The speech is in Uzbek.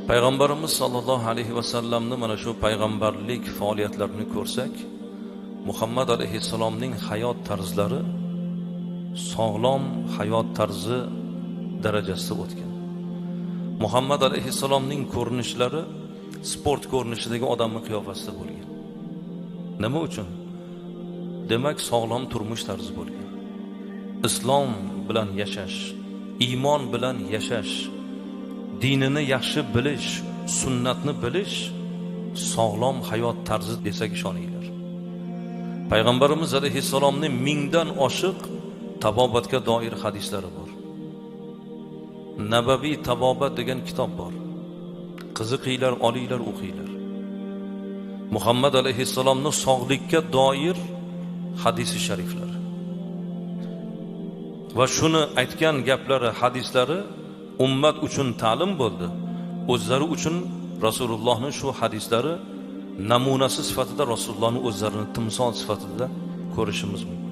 Payg'ambarimiz sollallohu alayhi vasallamni mana shu payg'ambarlik faoliyatlarini ko'rsak, Muhammad alayhissalomning hayot tarzlari sog'lom hayot tarzi darajasida o'tgan. Muhammad alayhissalomning ko'rinishlari sport ko'rinishidagi odamning qiyofasida bo'lgan. Nima uchun? Demak, sog'lom turmush tarzi bo'lgan. Islom bilan yashash, iymon bilan yashash, dinini yaxshi bilish, sunnatni bilish sog'lom hayot tarzi desak ishoninglar. Payg'ambarimiz alayhissalomning 1000dan oshiq tabobatga doir hadislari bor. Nabaviy tabobat degan kitob bor. Qiziqinglar, olinglar, o'qinglar. Muhammad alayhissalomni sog'likka doir hadisi shariflar. Va shuni aytgan gaplari, hadislari ummat uchun ta'lim bo'ldi. O'zlari uchun Rasulullohning shu hadislari namunasi sifatida, Rasulullohning o'zlarini timsol sifatida ko'rishimiz mumkin.